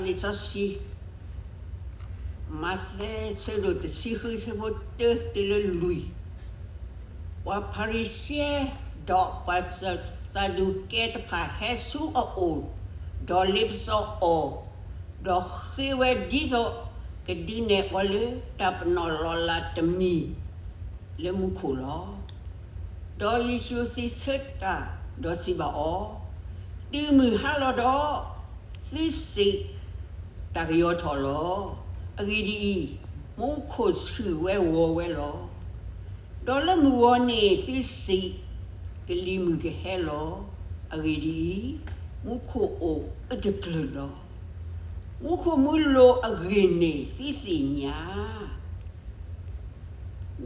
လံာ်စီဆှံ မးသဲ ဆၢဒိၣ်တဆံဃု ဆၢဖိတၢ တုၤလၢလွံၢ်, ပှၤဖၤရံၤၡဲ ဒီးပှၤစၤဒူၤကဲတဖၣ်ဟဲဆူအအိၣ်, ဒီးလ့ပစီအီၤ, ဒီးဃ့ဝဲဒ်သိး ကဒုးနဲၣ်အီၤလၢတၢ်ပနီၣ်လီၤလးတမံၤ လၢမူခိၣ်လီၤ. ဒီးယ့ၣ်ၡူးစံးဆၢတၢ်, ဒီးစံးဘၣ်အီၤ, တုၤမုၢ်ဟါလီၤဒီး, သုစံးတၢ်ကယီၤထီၣ်လီၤ. အဂ့ၢ်ဒ်အံၤ, မူခိၣ်ဆူၣ်ဝဲဂီၤဝဲလီၤ. ဒီးလၢမုၢ်ဂီၤန့ၣ် သုစံးကလံၤမုၢ်ကဟဲလီၤ. အဂ့ၢ်ဒ်အံၤ, မူခိၣ်အိၣ်အတကျၢၤလီၤ. မူခိၣ်မူလိာ်အဂ့ၢ်န့ၣ် သုသ့ၣ်ညါ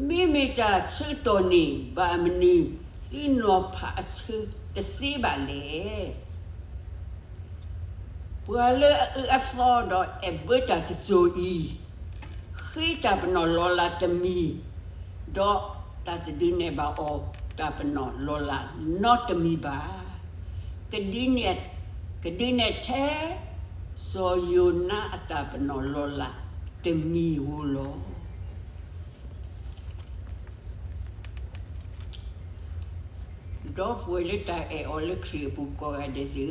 မ့မ့ၢ်တၢ်ဆၢကတီၢ်န့ၣ် ဘၣ်မနုၤသုနီၤဖးအဆၢတသ့ဘၣ်လဲၣ်. ပှၤလၢအအၢအသီဒီးအဲၣ်ဘၢတၢ်တစိၤအံၤ, ဃ့တၢ်ပနီၣ်လီၤလးတမံၤ, ဒီးတၢ်တဒုးနဲၣ်ဘၣ်အီၤတၢ်ပနီၣ်လီၤလးနီတမံၤဘၣ်. ကဒုးနဲၣ်ထဲ စီၤယိၤနါအတၢ်ပနီၣ်လီၤလးတမံၤဧိၤလီၤ. ဒီပုၢ်ဝဲၢ်လၢတၢ်အဲၣ်အီၤလၢခရံာ်အပူၤကိးဂၤဒဲးသ့ၣ်ဧ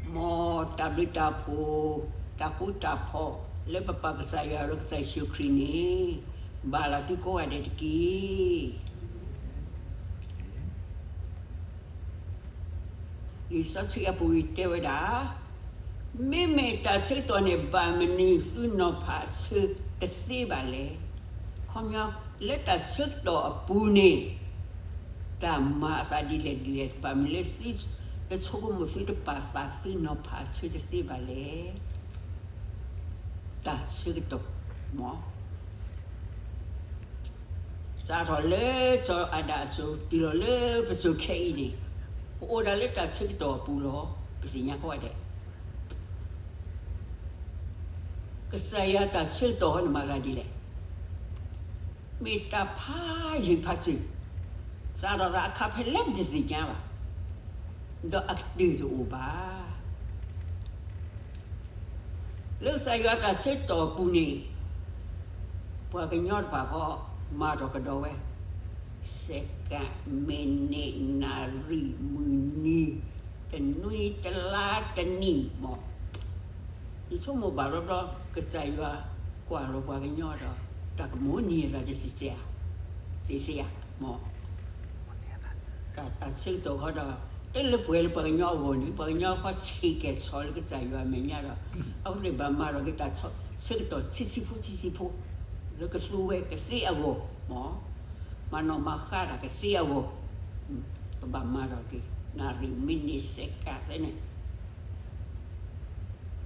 ၢ, မ်တၢ်ဘျုးတၢ်ဖှိၣ်, တၢ်ဃူတၢ်ဖိးလၢပပၢ်ကစၢ်ယွၤဒီးကစၢ်ယ့ၣ်ၡူးခရံာ်န့ၣ် ဘၣ်လီၤသုကိးဂၤဒဲးတက့ၢ်. လံာ်စီဆှံအပူၤအံၤတဲဝဲဒၣ်, မ့မ့ၢ်တၢ်ဆၢကတီၢ်န့ၣ် ဘၣ်မနုၤသုနီၤဖးအဆၢတသ့ဘၣ်လဲၣ်. ခီပညီ, လၢတၢ်ဆၢကတီၢ်အပူၤန့ၣ် တၢ်မၤအသးဒ်လဲၣ်ဒ်လဲၣ် ဘၣ်မနုၤလၢသု, လၢဆိကမိၣ်သုတပာ်သးသုနီၤဖးအဆၢတသ့ဘၣ်လဲၣ်. တၢ်ဆၢကတီၢ်, မ် စးထီၣ်လၢစီၤအၤဒၣ်အစိၤ တုၤလီၤလၢပစိၤခဲအံၤန့ၣ်, ပအိၣ်ဒၣ်လၢတၢ်ဆၢကတီၢ်အပူၤလီၤ. ပသ့ၣ်ညါကိးဂၤဒဲး, ကစၢ်ယွၤတၢ်ဆၢကတီၢ်ဟီန့ၣ်မၤသးဒ်လဲၣ်. မ့ၢ်တၢ်ဖးယံာ်ဖးစၢၤ, စးထီၣ်သးအခါဖဲလဲၣ်ပတသ့ၣ်ညါဘၣ်, ဒီးအကတၢၢ်တအိၣ်ဘၣ်. လၢကစၢ်ယွၤတၢ်ဆၢကတီၢ်အပူၤန့ၣ်, ပှၤကညီတဖၣ်ဃီ မၤထီၣ်ကဒီးဝဲ, စဲးကး, မံးနံး, နၣ်ရံၣ်, မုၢ်နံၤ, တနွံ, တလါ, တနံၣ်, မ် ယဆိကမိၣ်ဘၣ်ဘျီဘျီ ကစၢ်ယွၤကွၢ်လီၤပှၤကညီဒီး တၢ်ကမိၣ်န့ၢ်အသးတသ့ဧါ, သ့သ့ဧါ, မ် တၢ်ဆၢကတီၢ်ဃီဒီး တလၢပှဲၤလၢပှၤကညီအဂီၢ်န့ၣ် ပှၤကညီဃီဆံးကဲၤဆီလၢကစၢ်ယွၤအမဲာ်ညါဒီး အဃိန့ၣ်ဘၣ်မၤထီၣ်က့ၤတၢ်ဆၢကတီၢ်ဆံးဆံးဖိဆံးဆံးဖိ လၢကသူဝဲကသ့အဂီၢ်, မ် မၤနီၣ်မၤဃါတၢ်ကသ့အဂီၢ်, ကဘၣ်မၤထီၣ်က့ၤ နၣ်ရံၣ်မံးနံးစဲးကးသ့န့ၣ်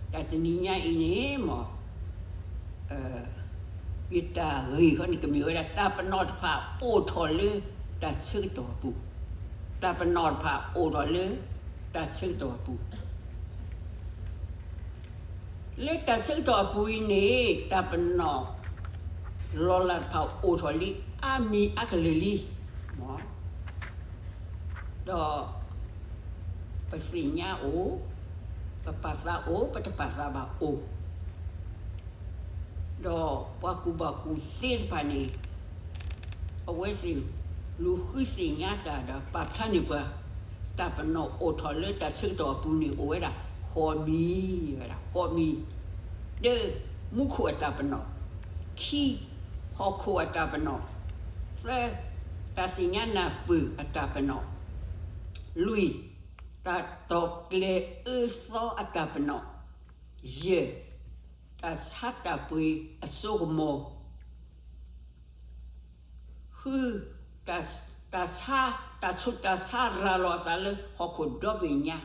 တၢ်တနံၤညါအံၤန့ၣ် မ် ယတၢ်ဂ့ၢ်ခီန့ၣ် ကမ့ၢ်ဝဲဒၣ် တၢ်ပနီၣ်တဖၣ်အိၣ်ထီၣ်လၢတၢ်ဆၢကတီၢ်အပူၤ, တၢ်ပနီၣ်တဖၣ်အိၣ်ထီၣ်လၢတၢ်ဆၢကတီၢ်အပူၤ လၢတၢ်ဆၢကတီၢ်အပူၤအံၤန့ၣ် တၢ်ပနီၣ်လီၤလးတဖၣ်အိၣ်ထီၣ်လံ အါမံၤအါကလုာ်လံ, မ် ဒီးပသ့ၣ်ညါအိၣ်, ပပာ်သးအိၣ်, ပတပာ်သးဘၣ်အိၣ်, ဒီးပှၤကူၣ်ဘၣ်ကူၣ်သ့တဖၣ်န့ၣ် အဝဲသ့ၣ်လူၤဃုသ့ၣ်ညါတၢ်ဒီးပာ်ဖျါန့ၢ်ပှၤ, တၢ်ပနီၣ်အိၣ်ထီၣ်လၢတၢ်ဆၢကတီၢ်အပူၤန့ၣ် အိၣ်ဝဲဒၣ်ဃိးမံၤ, ဝဲဒၣ်ဃိးမံၤ, တၢ, မူခိၣ်အတၢ်ပနီၣ်, ခံ, ဟီၣ်ခိၣ်အတၢ်ပနီၣ်, သၢ, တၢ်သ့ၣ်ညါနၢ်ပၢၢ်အတၢ်ပနီၣ်, လွံၢ်, တၢ်တီၢ်ကျဲၤအၢသီအတၢ်ပနီၣ်, ယဲၢ်, တၢ်ဆါတၢ်ပှ့ၤအစိကမီၤ, ဃု, တၢ်ဆါ, တၢ်ဆိၣ်တၢ်ဆါရၤလီၤအသးလၢဟီၣ်ခိၣ်ဒီဘ့ၣ်ညါ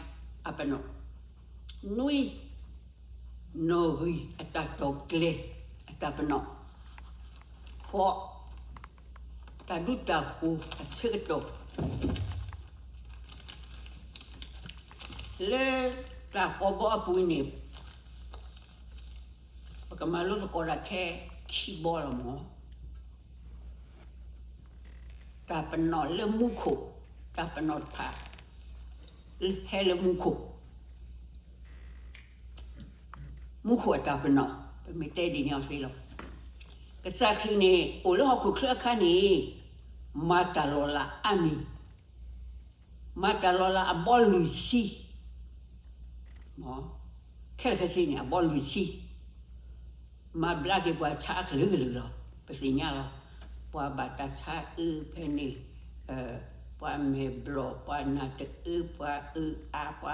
အပနီၣ်, နွံ, နီၣ်ဂံၢ်အတၢ်တီၢ်ကျဲၤအတၢ်ပနီၣ်, ဃိး, တၢ်ဒူတၢ်ဃိၤအဆၢကတီၢ် လၢတၢ်ဃိးဘီအပူၤန့ၣ် ပကမၤလိသကိးဒၣ်ထဲခံဘီလီၤမး, တၢ်ပနီၣ်လၢမူခိၣ်, တၢ်ပနီၣ်တဖၣ် ဟဲလၢမူခိၣ်, မူခိၣ်အတၢ်ပနီၣ်, ပမ့ၢ်တဲဒ်န့ၣ်အီၤသ့လီၤ. ကစၢ်ခရံာ်န့ၣ် အိၣ်လၢဟီၣ်ခိၣ်ချၢအခါန့ၣ် မၤတၢ်လီၤလးအါမံၤ, မၤတၢ်လီၤလးအဘီလွံၢ်ဆံ, ခဲလၢာ်ခဲဆ့န့ၣ် အဘီလွံၢ်ဆံ, မၤဘျါက့ၤပှၤဆါအကလုာ်ကလုာ်လီၤ. ပသ့ၣ်ညါလီၤ. ပှၤဘၣ်တၢ်ဆါအၢဖဲန့ၣ်, ပှၤမဲာ်ဘျီၣ်, ပှၤနၢ်တအၢ, ပှၤအၢအါ, ပှၤ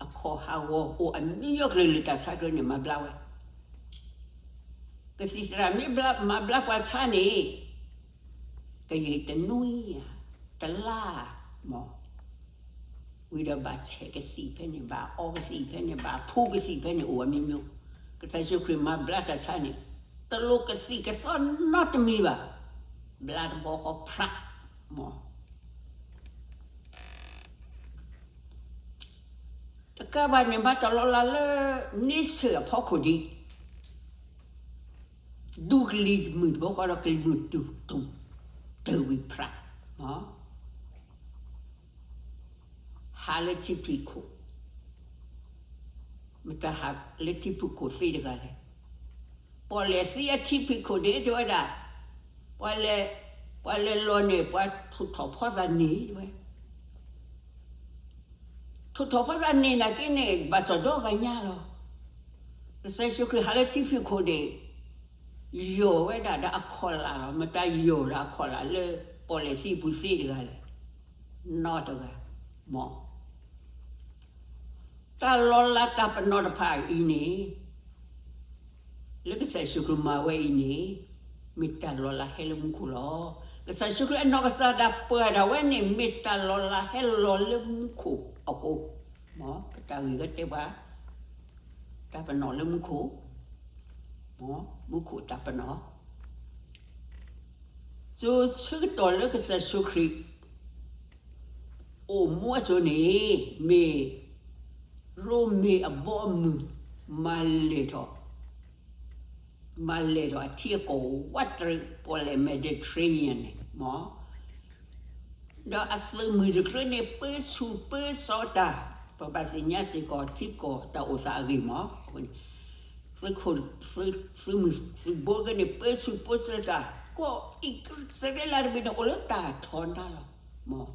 အခီၣ်ဟးဂီၤ, အိၣ်အမျိုးမျိုးကလုာ်ကလုာ်တၢ်ဆါကလုာ်န့ၣ် မၤဘျါဝဲ. ကသံၣ်သရၣ်မ့ၢ်ဘျါ, မၤဘျါပှၤဆါန့ၣ် ကယံာ်တနွံဧါ, တလါဧါ, မ့ၢ် ဝံၤဒီးဘၣ်ဆဲးကသံၣ်ဖဲန့ၣ်, ဘၣ်အီကသံၣ်ဖဲန့ၣ်, ဘၣ်ဖှူကသံၣ်ဖဲန့ၣ်, အိၣ်အမျိုးမျိုး. ကစၢ်ယ့ၣ်ၡူးခရံာ်မၤဘျါတၢ်ဆါန့ၣ် တလိၣ်ကသံၣ်ကသီနီတမံၤဘၣ်. ဘျါတဘျီဃီဖြး, မ့ၢ် တကးဘၣ်န့ၣ် မၤတၢ်လီၤလးလၢ န့ဆၢၣ်အဖီခိၣ်ဒံး, ဒူကလံၤမုၢ်တဘျီဃီဒီး ကလံၤမုၢ်တူၢ်တူၢ်တၢ်ဝံၤဖြး, မ့ၢ် ဟးလၢထံဖံးခိၣ်, မတၤဟးလၢထံဖံးခိၣ်သ့တဂၤလဲၣ်. ပီၣ်လဲၣ်သံအထံဖံးခိၣ်န့ၣ် တဲဝဲဒၣ်, ပှၤလဲၤ, ပှၤလဲၤလီၤန့ၣ် ပှၤထိၣ်ထီၣ်ဖီသးန့ၢ်ဝဲ, ထိၣ်ထီၣ်ဖီသးန့ၢ်နာ်က့န့ၣ် ဘၣ်စီၣ်ဒီဂၤညါလီၤ. ကစၢ်ယ့ၣ်ၡူးခရံာ်ဟးလၢထံဖံးခိၣ်န့ၣ် ယီၢ်ဝဲဒၣ်ဒီးအခီၣ်လာ်လီၤ. မတၤယီၢ်ဒီးအခီၣ်လာ်လၢ ပီၣ်လဲၣ်သံအပူၤသ့တဂၤလဲၣ်. နီတဂၤ, မ့ၢ် တၢ်လီၤလးတၢ်ပနီၣ်တဖၣ်အံၤန့ၣ် လၢကစၢ်ယ့ၣ်ၡူးခရံာ်မၤဝဲအံၤန့ၣ် မ့ၢ်တၢ်လီၤလးဟဲလၢမူခိၣ်လီၤ. ကစၢ်ယ့ၣ်ၡူးခရံာ်အနီၢ်ကစၢ်ဒၣ်ပှၤဒၣ်ဝဲန့ၣ် မ့ၢ်တၢ်လီၤလးဟဲလီၤလၢမူခိၣ်အဃိ, မ့ၢ် ပတၢ်ဂ့ၢ်ကတဲပှၤ တၢ်ပနီၣ်လၢမူခိၣ်, မ့ၢ် မူခိၣ်တၢ်ပနီၣ် စိၤဆၢကတီၢ်လၢကစၢ်ယ့ၣ်ၡူးခရံာ် အိၣ်မူအစိၤန့ၣ် မ့ၢ်ရိမ့ၤအဘီအမုၢ် မၤလဲၢ်ထီၣ်, မၤလဲၢ်ထီၣ်အထံအကီၢ်ဝးတရံး ပီၣ်လဲၣ် Mediterranean န့ၣ် မ့ၢ် ဒီးအသုးမုၢ်တချုးန့ၣ် ပၢဆူၣ်ပၢစိးတၢ်, ပဘၣ်သ့ၣ်ညါစ့ၢ်ကီးထံကီၢ်တၢ်အိၣ်သးအဂ့ၢ်မ့ၢ် သုးခိၣ်, သုးမုၢ်သုးဘိကန့ၣ် ပၢဆူၣ်ပၢစိးတၢ်, ကီၢ်အံၣ်စရ့လးတဘ့ၣ်န့ၣ် အိၣ်လၢတၢ်ထီဒါလီၤ, မ့ၢ်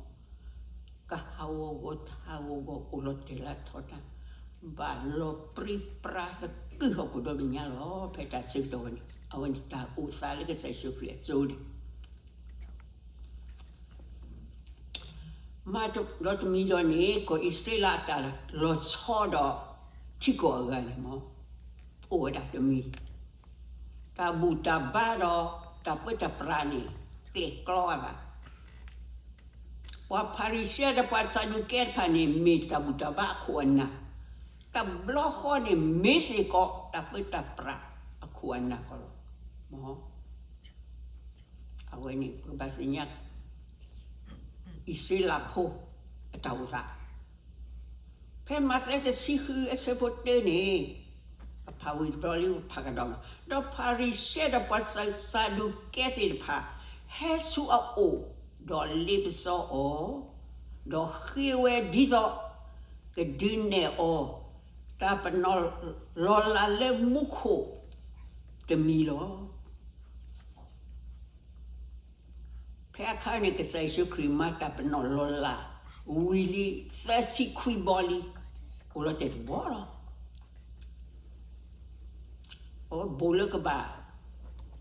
ကဟးဂီၤဂီၤတဟးဂီၤဂီၤ အိၣ်လီၤတဲာ်လၢထီဒါ, ဘၣ်လီၤပြံပြါသကုၤဟီၣ်ခိၣ်ဒီဘ့ၣ်ညါလီၤ. ဖဲတၢ်ဆၢကတီၢ်ဝဲန့ၣ် အဝဲန့ၣ်တၢ်အိၣ်သးလၢကစၢ်ယ့ၣ်ၡူးခရံာ်အစိၤန့ၣ် မၤဒီးတမံၤဒီးန့ၣ် ကီၢ်အံၣ်စရ့လးအတၢ်လီၤဆီဒီးထံကီၢ်အဂၤန့ၣ်မ့ၢ် အိၣ်ဝဲဒၣ်တမံၤ, တၢ်ဘူၣ်တၢ်ဘါဒီးတၢ်ပၢတၢ်ပြးန့ၣ် ကျဲၣ်ကျီအသး, ပှၤဖၤရံၤၡဲတပှၤစၤဒူးကဲတဖၣ်န့ၣ် မ့ၢ်တၢ်ဘူၣ်တၢ်ဘါအခိၣ်အနၢ်, တဘျီဃီန့ၣ် မ့ၢ်စ့ၢ်ကီးတၢ်ပၢတၢ်ပြးအခိၣ်အနၢ်ကီးလီၤ, မ့ၢ် အဝဲန့ၣ် ပကဘၣ်သ့ၣ်ညါ အံၣ်စရ့လးဖိအတၢ်အိၣ်သး, ဖဲမးသဲတဆံဃုအဆၢဖိတၢန့ၣ် ပဖးဝံၤတဘျီလံ ပဖးကဒီးမး, ဒီးဖၤရံၤၡဲဒီးပှၤစၤဒူးကဲသ့ၣ်တဖၣ် ဟဲဆူအအိၣ်, ဒီးလ့ပစီအီၤ, ဒီးဃ့ဝဲဒ်သိးကဒုးနဲၣ်အီၤ တၢ်ပနီၣ်လီၤလးလၢမူခိၣ်တမံၤလီၤ. ဖဲအခါန့ၣ် ကစၢ်ယ့ၣ်ၡူးခရံာ်မၤတၢ်ပနီၣ်လီၤလး ဝံၤလံသၢဆံခွံဘီလံ, အိၣ်လီၤတဲာ်တဘီလီၤ. အဝဲဘူးလၢကဘၣ်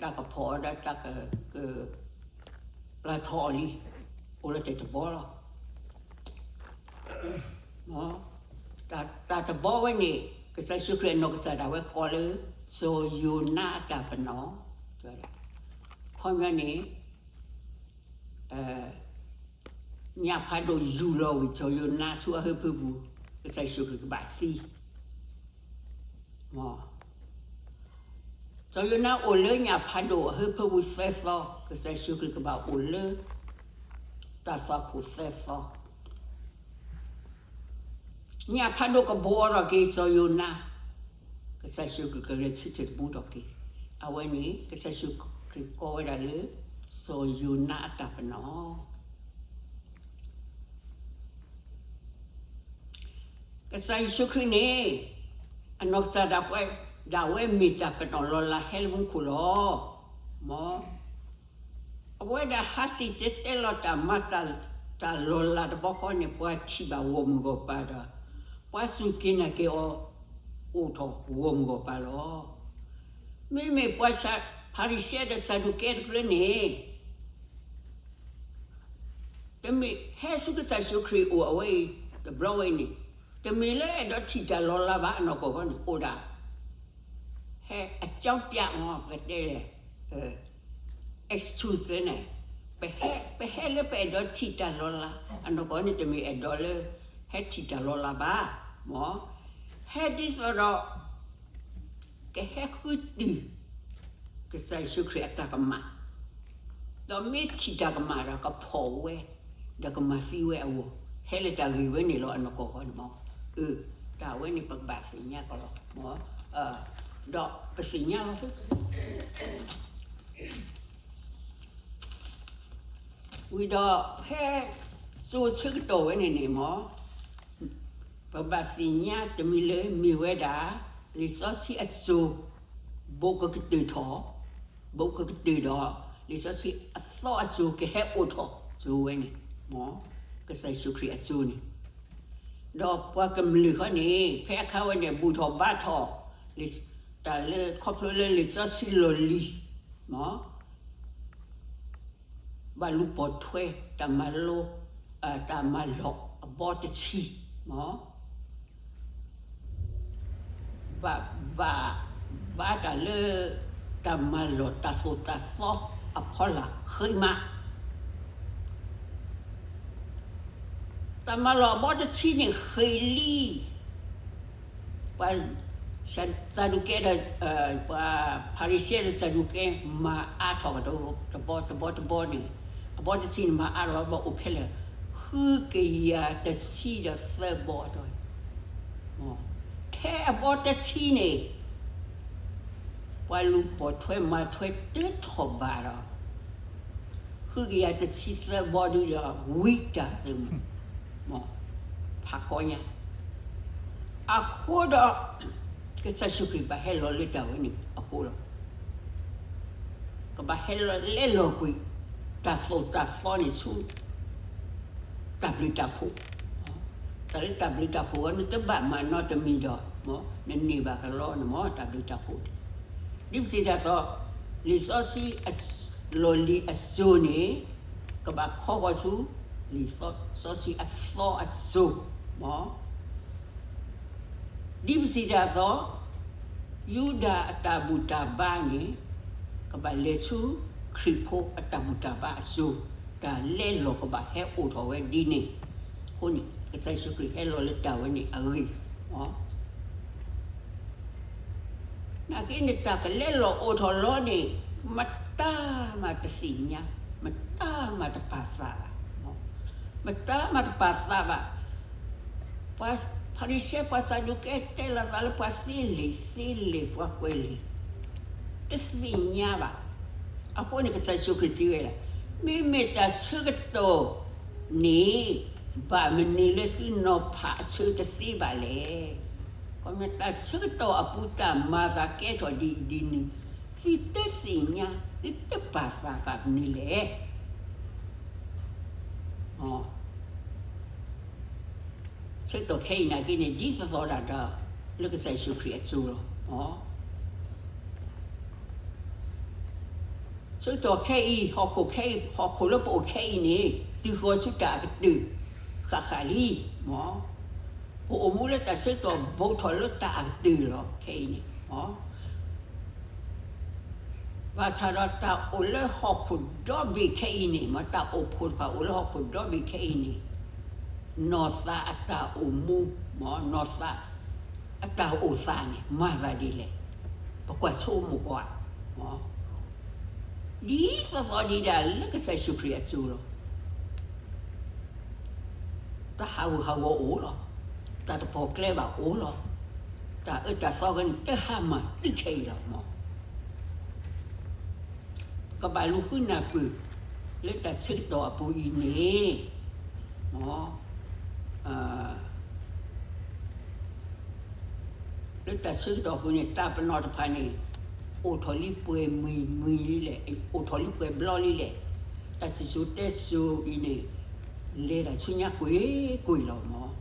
တၢ်ကဖီၣ်အီၤဒီးတၢ်က ပျၢ်ထီၣ်အီၤလံ, အိၣ်လီၤတဲာ်တဘီလီၤ. တၢ်တဘီဝဲန့ၣ် ကစၢ်ယ့ၣ်ၡူးခရံာ်အနီၢ်ကစၢ်ဒၣ်ဝဲကိးလၢ စီၤယိၤနါအတၢ်ပနီၣ်, ခီပညီန့ၣ် ညၣ်ဖးဒိၣ်ယူၢ်လီၤဝံၤ စီၤယိၤနါဆူအဟၢဖၢပူၤ ကစၢ်ယ့ၣ်ၡူးခရံာ်ကဘၣ်သံ စီၤယိၤနါအိၣ်လၢညၣ်ဖးဒိၣ်အဟၢဖၢပူၤသၢသီ, ကစၢ်ယ့ၣ်ၡူးခရံာ်ကဘၣ်အိၣ်လၢ တၢ်သွၣ်ခိၣ်သၢသီ, ညၣ်ဖးဒိၣ်ကဘှီထီၣ်က့ၤစီၤယိၤနါ, ကစၢ်ယ့ၣ်ၡူးခရံာ်ကလဲၤဆၢထၢၣ်တဘူးထီၣ်က့ၤ, အဝဲန့ၣ် ကစၢ်ယ့ၣ်ၡူးခရံာ်ကိးဝဲဒၣ်လၢ စီၤယိၤနါအတၢ်ပနီၣ် ကစၢ်ယ့ၣ်ၡူးခရံာ်န့ၣ် အနီၢ်ကစၢ်ဒၣ်ဝဲ ဒၣ်ဝဲမ့ၢ်တၢ်ပနီၣ်လီၤလးဟဲလၢမူခိၣ်လီၤ. မ် အဝဲဒၣ်ဟးစံၣ်တဲၤတဲလီၤတၢ်မၤတၢ်လီၤလးတဘျီဃီန့ၣ် ပှၤထံၣ်ဘၣ်ဂီၢ်မုၢ်ဂီၢ်ပၤဒီး ပှၤစူၢ်က့ၤနာ်က့ၤအီၤ အိၣ်ထီၣ်ဂီၢ်မုၢ်ဂီၢ်ပၤလီၤ. မ့မ့ၢ်ပှၤ ဖၤရံၤၡဲဒီးစၤဒူးကဲတဖၣ်န့ၣ် တမ့ၢ်ဟဲဆူကစၢ်ယ့ၣ်ၡူးခရံာ်အအိၣ်အဝဲအံၤ တဘျီဝဲအံၤန့ၣ် တမ့ၢ်လၢအဲၣ်ဒိးထံၣ်တၢ်လီၤလးဘၣ် အနီၢ်ကီၢ်ဃီန့ၣ် အိၣ်ဒၣ် ဟဲအကၠီပျးမ့ၢ် ပကတဲလဲၣ် excuse န့ၣ် ပဟဲလၢပအဲၣ်ဒိးထံၣ်တၢ်လီၤလး အနီၢ်ကီၢ်န့ၣ် တမ့ၢ်အဲၣ်ဒိးလၢ ဟဲထံၣ်တၢ်လီၤလးဘၣ် မ် ဟဲဒ်သိးဒီး ကဟဲဃုတုၤ ကစၢ်ယ့ၣ်ၡူးခရံာ်အတၢ်ကမၣ်, ဒီးမ့ၢ်ထံၣ်တၢ်ကမၣ်ဒီးကဖီၣ်ဝဲ, ဒီးကမၤသံဝဲအဂီၢ်, ဟဲလၢတၢ်ဂ့ၢ်ဝဲန့ၣ်လီၤ အနီၢ်ကီၢ်ဃီန့ၣ်မ့ၢ်. အၢ, တၢ်ဝဲန့ၣ်ပကဘၣ်သ့ၣ်ညါကီးလီၤ. ဒီးပသ့ၣ်ညါလီၤ ဝံၤဒီးဖဲ စိၤဆၢကတီၢ်ဝဲန့ၣ်န့ၣ်မ့ၢ် ပဘၣ်သ့ၣ်ညါတမံၤလၢမ့ၢ်ဝဲဒၣ် လံာ်စီဆှံအစိၤ ဘူးကကတၢၢ်ထီၣ်, ဘူးကကတၢၢ်ဒီး လံာ်စီဆှံအသီအစိၤကဟဲအိၣ်ထီၣ်စိၤဝဲန့ၣ်မ့ၢ် ကစၢ်ယ့ၣ်ၡူးခရံာ်အစိၤန့ၣ်, ဒီးပှၤကမျၢၢ်ဃီန့ၣ် ဖဲအခါဝဲန့ၣ် ဘူၣ်ထီၣ်ဘါထီၣ် တၢ်လၢခီဖျိလၢလံာ်စီဆှံလီၢ်လံၤမ့ၢ် ဘၣ်လူၤပိာ်ထွဲ တၢ်မၤလိ တၢ်မၤလီၢ်အဘီတဆံမ့ၢ် ဘၣ်ဘၣ်ဘၣ်တၢ်လၢ တၢ်မၤလီၢ်တၢ်သိၣ်တၢ်သီအဖီလာ်ဃ့မး တၢ်မၤလီၢ်အဘီတဆံန့ၣ်ဃ့လံ ပှၤစၤဒူးကဲဒီး ပှၤဖၤရံၤၡဲဒီးစၤဒူးကဲ မၤအါထီၣ်ကဒီး တဘီတဘီတဘီန့ၣ် အဘီတဆံန့ၣ် မၤအါထီၣ်ဘၣ်အိၣ်ခဲလၢာ် ဃုကယၤတဆံဒီးသၢဘီဒီး ထဲအဘီတဆံန့ၣ် ပှၤလူၤပိာ်ထွဲမၤထွဲတၢထီၣ်ဘးဒီး ဃုကယၤတဆံသၢဘီဒုဒီး ဝံတၢ်သၢမုၢ် မ့ၢ် ဖးကီညါ အဃိဒီး ကစၢ်ယ့ၣ်ၡူးခရံာ်ဘၣ်ဟဲလီၤလၢတၢ်ဝဲန့ၣ်အဃိလီၤ. ကဘၣ်ဟဲလီၤလဲလီၤကွံာ် တၢ်သိၣ်တၢ်သီန့ၣ်ဆူ တၢ်ဘျုးတၢ်ဖှိၣ်, တၢ်လၢတၢ်ဘျုးတၢ်ဖှိၣ်ဝဲ နတဘၣ်မၤနီတမံၤဒီး နန့ၢ်ဘၣ်ကလီန့ၣ်မ့ၢ် တၢ်ဘျုးတၢ်ဖှိၣ်န့ၣ် ဒ်ပစံးတၢ်သီ လံာ်စီဆှံအ လီၢ်လံၤအစိၤန့ၣ် ကဘၣ်ခီဃီၤဆူ လံာ်စီဆှံအသီအစိၤ မ့ၢ် ဒ်ပစံးတၢ်သီ ယူဒၤအတၢ်ဘူၣ်တၢ်ဘါန့ၣ် ကဘၣ်လဲၤဆူ ခရံာ်ဖိအတၢ်ဘူၣ်တၢ်ဘါအစိၤ တၢ်လဲလီၤကဘၣ်ဟဲအိၣ်ထီၣ်ဝဲဒ်န့ၣ်အဃိန့ၣ် ကစၢ်ယ့ၣ်ၡူးခရံာ်ဟဲလီၤလၢတၢ်ဝဲန့ၣ်အဂ့ၢ် နာ်က့န့ၣ် တၢ်ကလဲလီၤအိၣ်ထီၣ်လီၤန့ၣ် မတၤမးတသ့ၣ်ညါ, မတၤမးတပာ်သးဘၣ်, မတၤမးတပာ်သးဘၣ်. ပှၤဖၤရံၤၡဲ ပှၤစၤဒူးကဲတဲလီၤသးလၢပှၤသ့လံာ်သ့လဲၢ် ပှၤကွဲးလံာ် တသ့ၣ်ညါဘၣ်. အဃိန့ၣ် ကစၢ်ယ့ၣ်ၡူးခရံာ်စံးဝဲဒၣ်, မ့မ့ၢ်တၢ်ဆၢကတီၢ်န့ၣ် ဘၣ်မနုၤလၢသုနီၤဖးအဆၢတသ့ဘၣ်လဲၣ်. ခီမ့ၢ်တၢ်ဆၢကတီၢ်အပူၤ တၢ်မၤသးကဲထီၣ်ဒ်ဒ်န့ၣ် သုတသ့ၣ်ညါ သုတပာ်သးဘၣ်မနုၤလဲၣ်. ဆၢကတီၢ်ခဲအံၤနာ်က့န့ၣ် ဒ်သိးသိးဒၣ်ဒီး လၢကစၢ်ယ့ၣ်ၡူးခရံာ်အစိၤလီၤ. ဆၢကတီၢ်ခဲအံၤ ဟီၣ်ခိၣ်ခဲအံၤ ဟီၣ်ခိၣ်လၢပအိၣ်ခဲအံၤန့ၣ် တုၤဃီၤဆူတၢ်အကတၢၢ် ဃၣ်ဃၣ်လံ, မ် ပအိၣ်မူလၢတၢ်ဆၢကတီၢ်ဘူးထီၣ်လၢတၢ်အကတၢၢ်လီၤ ခဲအံၤန့ၣ် မ် ဘၣ်ဆၣ်ဒီးတၢ်အိၣ်လၢဟီၣ်ခိၣ်ဒီဘ့ၣ်ခဲအံၤန့ၣ် မ် တၢ်အိၣ်ဖှိၣ်တဖၣ်အိၣ်လၢဟီၣ်ခိၣ်ဒီဘ့ၣ်ခဲအံၤန့ၣ် နီၢ်သးအတၢ်အိၣ်မူ မ် နီၢ်သး အတၢ်အိၣ်သးန့ၣ် မၤသးဒ်လဲၣ်. ပကွၢ်ဆိကမိၣ်ကွၢ် မ် ဒ်သိးသိးဒံးဒၣ်လၢကစၢ်ယ့ၣ်ၡူးခရံာ်အစိၤလီၤ. တၢ်ဟးဂူာ်ဟးဂီၤအိၣ်လီၤ. တၢ်တပီၢ်ကျဲဘၣ်အိၣ်လီၤ. တၢ်အၢတၢ်သီဂ့ၤန့ၣ် တဟါမၢ်တုၤခဲအံၤလီၤ မ် ကဘၣ်လူၤဃုနၢ်ပၢၢ် လၢတၢ်ဆၢကတီၢ်အပူၤအံၤန့ၣ် မ် အ မ် လၢတၢ်ဆၢကတီၢ်အပူၤန့ၣ် တၢ်ပနီၣ်တဖၣ်န့ၣ် အိၣ်ထီၣ်လံပှဲၤမှံမှံလံလဲၣ်, အိၣ်ထီၣ်လံပှဲၤဘျီလံလဲၣ်. တၢ်စံၣ်စိၤတဲစိၤအံၤန့ၣ် လဲၤတၢ်ဆူညါကွ့ၢ်ကွ့ၢ်လီၤမၢ်.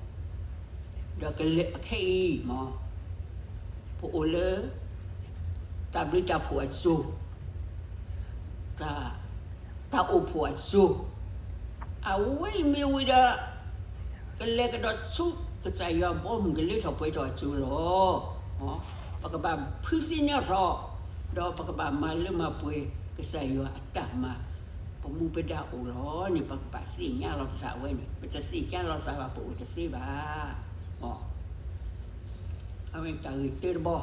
ဒီးကလဲၤအခဲအံၤမၢ်, ပအိၣ်လၢ တၢ်ဘျုးတၢ်ဖှိၣ်အစိၤ, တၢ်အိၣ်ဖှိၣ်အစိၤ, အဝဲအံၤမ့ၢ်ဝံၤဒီး ကလဲၤကဒီးဆူ ကစၢ်ယွၤဘီမုၢ်ကလၢထီၣ်ပှဲၤထီၣ်အစိၤလီၤ. ပကဘၣ်ဖုးသ့ၣ်နီၣ်ထီၣ်, ဒီးပကဘၣ်မၤလၢမၤပှဲၤ ကစၢ်ယွၤအတၢ်မၤ, ပမူပဒါအိၣ်လီၤန့ၣ် ပကဘၣ်သ့ၣ်ညါလီၤပသးဝဲန့ၣ်, ပတသ့ၣ်ညါလီၤသးဘၣ် ပအိၣ်တသ့ဘၣ်. အဝဲတၢ်ဂ့ၢ်တၢတဘီ,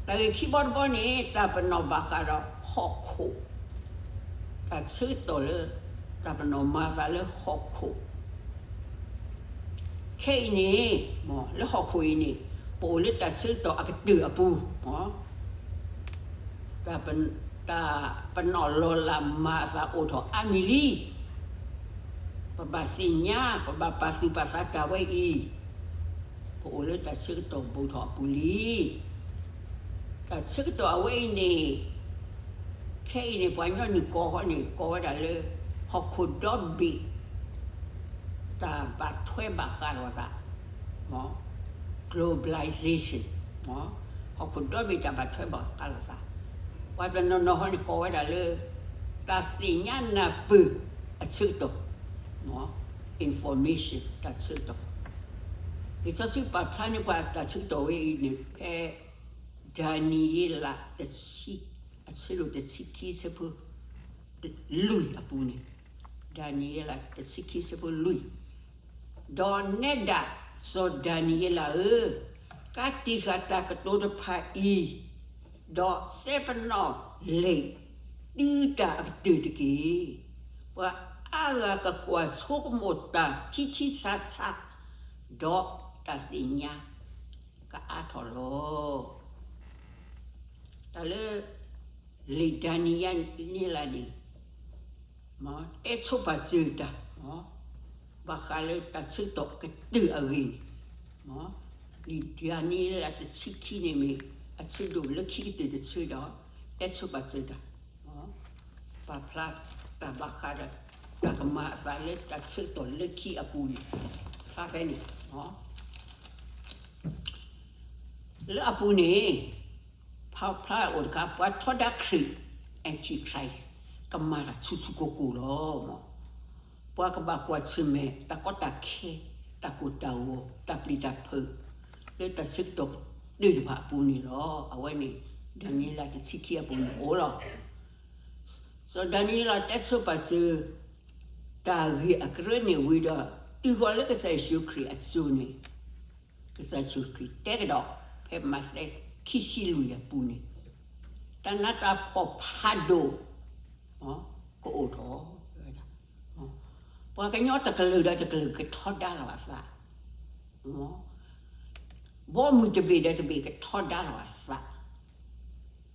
တၢ်ဂ့ၢ်ခံဘီတဘီန့ၣ် တၢ်ပနီၣ်ဘၣ်ဃးဒီးဟီၣ်ခိၣ်, တၢ်ဆၢကတီၢ်လၢ တၢ်ပနီၣ်မၤသးလၢဟီၣ်ခိၣ် ခဲအံၤန့ၣ်, လၢဟီၣ်ခိၣ်အံၤန့ၣ် ပအိၣ်လၢတၢ်ဆၢကတီၢ်အကတၢၢ်အပူၤ, တၢ်ပနီၣ်လီၤလးမၤအသးအိၣ်ထီၣ်အါမံၤလံ. ပဘၣ်သ့ၣ်ညါ ပဘၣ်ပာ်သူၣ်ပာ်သးတၢ်ဝဲအံၤ, ပအိၣ်လၢတၢ်ဆၢကတီၢ်ဘူးထီၣ်အပူၤလံ. တၢ်ဆၢကတီၢ်အဝဲအံၤန့ၣ်, ခဲအံၤန့ၣ် ပှၤကညီနုာ်ကိးဃီန့ၣ် ကိးဝဲဒၣ်လၢ ဟီၣ်ခိၣ်ဒီဘ့ၣ် တၢ်ဘၣ်ထွဲဘၣ်ဃးလိာ်သး, globalization, ဟီၣ်ခိၣ်ဒီဘ့ၣ်တၢ်ဘၣ်ထွဲဘၣ်ဃးလိာ်သး, ပှၤတနီၤနီၤဃီန့ၣ်ကိးဝဲဒၣ်လၢ တၢ်သ့ၣ်ညါနၢ်ပၢၢ်အဆၢကတီၢ်, information တၢ်ဆၢကတီၢ်. လံာ်စီဆှံပာ်ဖျါန့ၢ်ပှၤတၢ်ဆၢကတီၢ်ဝဲအံၤန့ၣ် ဖဲ ဒၤနံးယ့လး တဆံ, အဆၢဒိၣ်တဆံခံဆၢဖိလွံၢ်အပူၤန့ၣ်, ဒၤနံးယ့လး တဆံခံဆၢဖိလွံၢ်, ဒီးနဲဒၣ် စီၤဒၤနံးယ့လးဧၢ, ကးတံာ်ဃာ်တၢ်ကတိၤတဖၣ်အံၤ, ဒီးစဲပနီၣ်လံာ် တုၤတၢ်အကတၢၢ်တက့ၢ်. ပှၤအါဂၤကကွၢ်ဆိကမိၣ်တၢ်ထံထံဆးဆး, ဒီးတၢ်သ့ၣ်ညါ ကအါထီၣ်လီၤ. တၢ်လၢ လံာ်ဒၤနံးယ့လးန့ၣ် တဲဆိပာ်စၢၤတၢ် ဘၣ်ဃးလၢတၢ်ဆၢကတီၢ်ကတၢၢ်အဂ့ၢ်န့ၣ်, လံာ်ဒၤနံးယ့လးတဆံခံန့ၣ်မ့ၢ် အဆၢဒိၣ်လၢခံကတၢၢ်တဆၢဒီး တဲဆိပာ်စၢၤတၢ် ပာ်ဖျါတၢ်ဘၣ်ဃးဒီး တၢ်ကမၤအသးလၢတၢ်ဆၢကတီၢ်လၢခံအပူၤန့ၣ်, ဖျါဖဲန့ၣ်, လၢအပူၤန့ၣ် ဖျါဖျါအိၣ်တခါ ပှၤထီဒါခရံာ် Antichrist ကမၤတၢ်ဆူၣ်ဆူၣ်ကိၢ်ကိၢ်လီၤ. ပှၤကဘၣ်ကွၢ်ဆၢၣ်မဲာ် တၢ်ကီတၢ်ခဲ တၢ်ကိၢ်တၢ်ဂီၤ တၢ်ပျံၤတၢ်ဖုး လၢတၢ်ဆၢကတီၢ်ကတၢၢ်တဖၣ်အပူၤန့ၣ်လီၤ. အဝဲန့ၣ် ဒၤနံးယ့လးတဆံခံအပူၤန့ၣ်အိၣ်လီၤ. စီၤဒၤနံးယ့လးတဲဆိပာ်စၢၤ တၢ်ဂ့ၢ်အကရၢန့ၣ်ဝံၤဒီး တုၤဃီၤလၢကစၢ်ယ့ၣ်ၡူးခရံာ်အစိၤန့ၣ်, ကစၢ်ယ့ၣ်ၡူးခရံာ်တဲကဒီး ဖဲမးသဲခံဆံလွံၢ်အပူၤန့ၣ်, တၢ်နးတၢ်ဖှီၣ်ဖးဒိၣ် ကအိၣ်ထီၣ်ဝဲဒၣ်, ပှၤကညီတကလုာ်ဒီးတကလုာ်ကထီဒါလီၤအသး, ဘီမုၢ်တဘ့ၣ်ဒီးတဘ့ၣ်ကထီဒါလီၤအသး,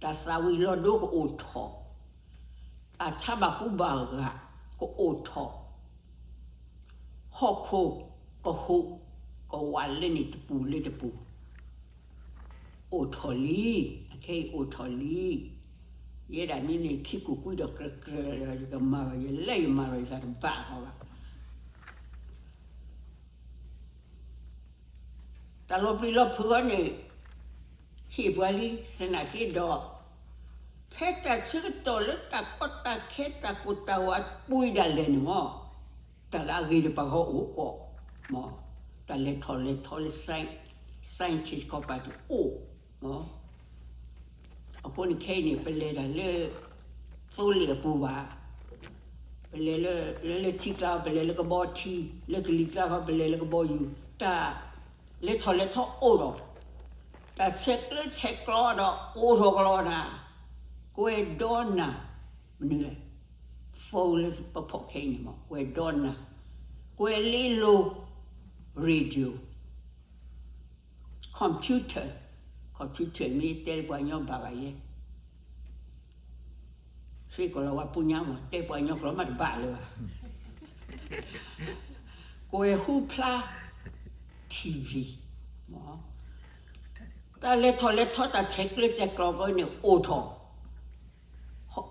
တၢ်သၣ်ဝံၤလီၤဒိကအိၣ်ထီၣ်, တၢ်ဆါဘၣ်ကူဘၣ်ဂာ်ကအိၣ်ထီၣ်, ဟီၣ်ခိၣ်ကဟူးကဝးလၢန့ၣ်တပူၤလၢတပူၤ အိၣ်ထီၣ်လံ, အခဲအံၤအိၣ်ထီၣ်လံ. ယဲဒၣ်န့ၣ်န့ၣ် ခံကိၢ်ကွံဒီးကြၢးကြၢး ယကမၤဘၣ် ယလဲၤယမၤလီၤယသးတဘၣ်ဃီဘၣ်. တၢ်လီၤပျံၤလီၤဖုးအီၤန့ၣ် ဟ့ၣ်ပှၤလံ သနာ်က့ဒီး ဖဲတၢ်ဆၢကတီၢ်လၢတၢ်ကီတၢ်ခဲ တၢ်ကိၢ်တၢ်ဂီၤအပူၤဒၣ်လဲာ်န့ၣ်မ့ၢ် တၢ်လၢအဂ့ၤတပၤဃီအိၣ်ကီး, တၢ်လဲၤထီၣ်လဲၤထီလၢ science, scientist ခီပၤတအိၣ်, အဃိန့ၣ်ခဲအံၤန့ၣ် ပလဲၤတၢ်လၢ သိလ့ၣ်အပူၤဘၣ်, ပလဲၤလၢ လၢထံကျါ ပလဲၤလၢကဘီထံ, လၢကလံၤကျါဃီ ပလဲၤလၢကဘီယူၤ, တၢ်လဲၤထီၣ်လဲၤထီအိၣ်ဒီး တၢ်ဆဲးကျၢဆဲးကျိးဒီးအိၣ်ထီၣ်ကလီနၤ, ကွဲးဒီးနၤ, မနုၤလဲၣ်, phone လၢပဖီၣ်ခဲအံၤန့ၣ်မ့ၢ် ကွဲးဒီးနၤ, ကွဲးလ့လိၤ, radio, computer, computer မ့ၢ်တဲလၢပှၤကညီဘၣ်ဘၣ်ယဲ, စ့ၢ်ကီးလၢပှၤပူညါမ့ၢ် တဲပှၤကညီကျိာ်မးတဘၣ်လၢၤဘၣ်, ကွဲးဟူဖျါ TV, မ့ၢ် တၢ်လဲၤထီၣ်လဲၤထီတၢ်ဆဲးကျၢဆဲးကျိးဘၣ်န့ၣ်အိၣ်ထီၣ်,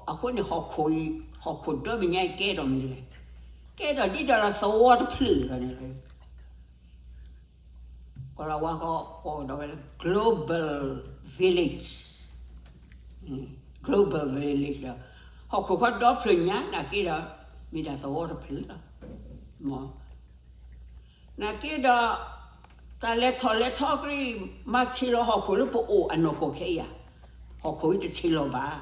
အဃိန့ၣ်ဟီၣ်ခိၣ်အံၤ, ဟီၣ်ခိၣ်ဒီဘ့ၣ်ညါအံၤကဲထီၣ်မနုၤလဲၣ်, ကဲထီၣ်ဒ်ဒီးသဝီတဖျၢၣ်လီၤန့ၣ်လီၤ. ကီၤလၤဝါဃီကိးဒီးဝဲလၢ global village, global village လီၤ. ဟီၣ်ခိၣ်ခီဒီဖျၢၣ်ညါနာ်က့ဒီး မ့ၢ်ဒၣ်သဝီတဖျၢၣ်လီၤ. နာ်က့ဒီး တၢ်လဲၤထီၣ်လဲၤထီအံၤ မၤဆံးလီၤဟီၣ်ခိၣ်လၢပအိၣ်အနီၢ်ကီၢ်ခဲအံၤဧါ, ဟီၣ်ခိၣ်အံၤတဆံးလီၤဘၣ်.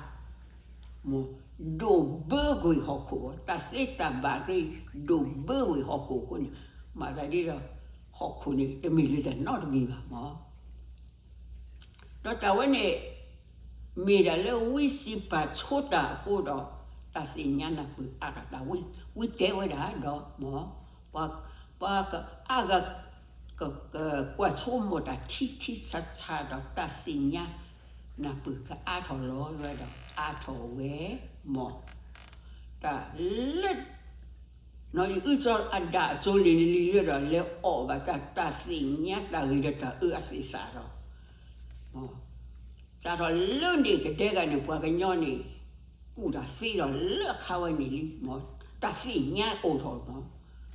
ဒိၣ်ဘၢကွံာ်ဟီၣ်ခိၣ်, တၢ်သ့တၢ်ဘၣ်အံၤ ဒိၣ်ဘၢကွံာ်ဟီၣ်ခိၣ်အဃိန့ၣ်, မၤသးဒ်ဒီး ဟီၣ်ခိၣ်န့ၣ် တမ့ၢ်လၢတၢ်နီတမံၤဘၣ်မၢ်. ဒီးတၢ်ဝဲန့ၣ် မ့ၢ်ဒၣ်လၢဝံစံးပာ်ဆိတၢ်အဃိဒီး တၢ်သ့ၣ်ညါနၢ်ပၢၢ်အါထီၣ်တၢ်, ဝံတဲဝဲဒၣ်ဒီးမၢ်, ပှၤကအါဂၤ ကကွၢ်ဆိကမိၣ်တၢ်ထံထံဆးဆးဒီးတၢ်သ့ၣ်ညါနၢ်ပၢၢ်ကအါထီၣ်လီၤဝဲဒီးအါထီၣ်ဝဲမၢ်. တၢ်လၢ နီၢ်အံၣ်အုစီၤအဒၣ်အစိၤလ့ၣ်လံလၢဒီး လဲၤအီၣ်ဘၣ်တၢ် တၢ်သ့ၣ်ညါတၢ်ဂ့ၤဒီးတၢ်အၢအသ့ၣ်သးဒီး စးထီၣ်လၢန့ၣ်ကဒဲဂၤန့ၣ် ပှၤကညီန့ၣ် ကူၣ်တၢ်သ့ဒီးလၢအခါဝဲန့ၣ်လံမၢ်, တၢ်သ့ၣ်ညါအိၣ်ထီၣ်မၢ်,